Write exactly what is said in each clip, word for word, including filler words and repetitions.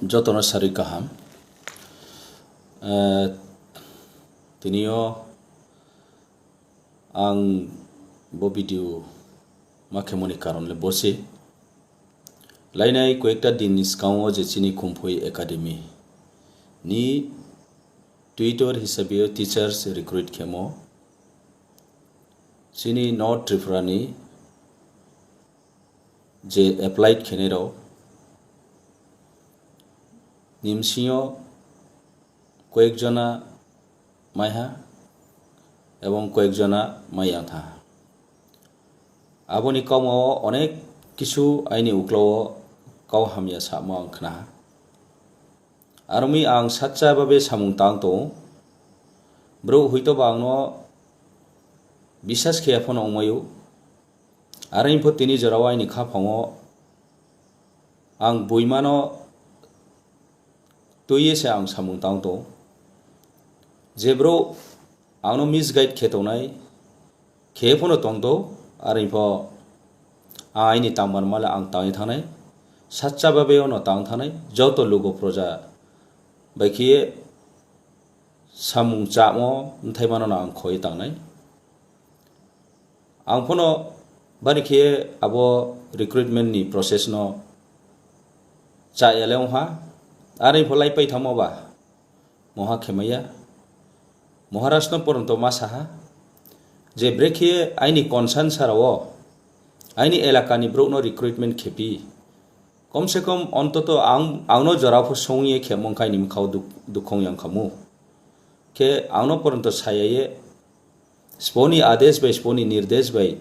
Jotono sarwi kaham. Eh, tinio ang bo video ma khemoni karon le bosi. Lainai koyekta din ni swkango je chini Khumphoi Academy ni tutor hisabe teachers recruit khemo. Chini North Tripura ni je applied khenai rok ni bsing o koyekjona maiha ebong koyekjona mai yang tha. Aboni kauma o onek kisu aini ukla o kau hamya samo ang khna. Aroni ang sacha babe samung tang tongo. Bro huito ba angno bisas khe phano ongmaio. Aroni pho tini jorao aini khaphango ang buimano twiwi se ang samung tang tongo. Je bro angno misguide khe tongnai, khe phano tong to, aroni pho ang aini tangmani male ang tangwi thangnai, sacha babe ono tang thangnai, joto lugo proja bai khe samung chamo bwthai mano ang khoi tangnai. Ang phano bari khe abo recruitment ni process no cha yale wngha, aroni pho lai pai thangma ba moha khemaya. Moharaj no poronto ma saha je brekhe aini concern sarao aini elaka ni borok no recruitment khepi. Kom se kom ontoto ang, angno jora pho songye khemong khai ni mkhao duk-, dukhong yang khamu. Khe angno poronto sayaye sponi adesh bai, sponi nirdesh bai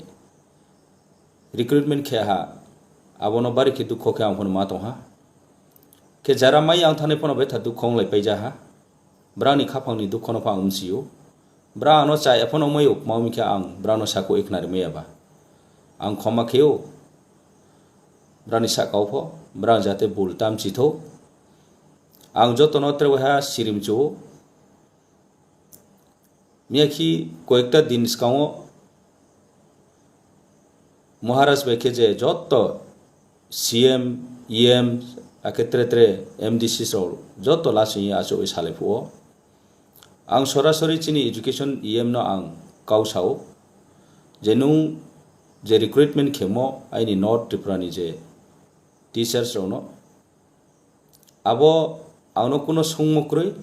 recruitment khe ha, abono bari khe dukho khe ang phano ma tong ha. Khe jara mai ang thani phano betha dukho wng lai paija ha. Brani khaphang ni dukho no pha ang msio. Bra ano cha ephano mai ukma umi khe ang brano sako ikna rimaya ba. Ang khoma kheo. Brani sakao pho, brang jate bul tam chitho. Ang jotono trewe ha sirim chuo. Miyakhi koyekta din skango Maharaj bai khe je joto C M, E M, akhe tre tre M D C rok joto lasingwi achugwi salai phuo. Ang sorasori chini education E M no ang kau sao je nung je recruitment khemo aini North Tripura ni je teachers rokno, abo angno kuno sungmo kwrwi,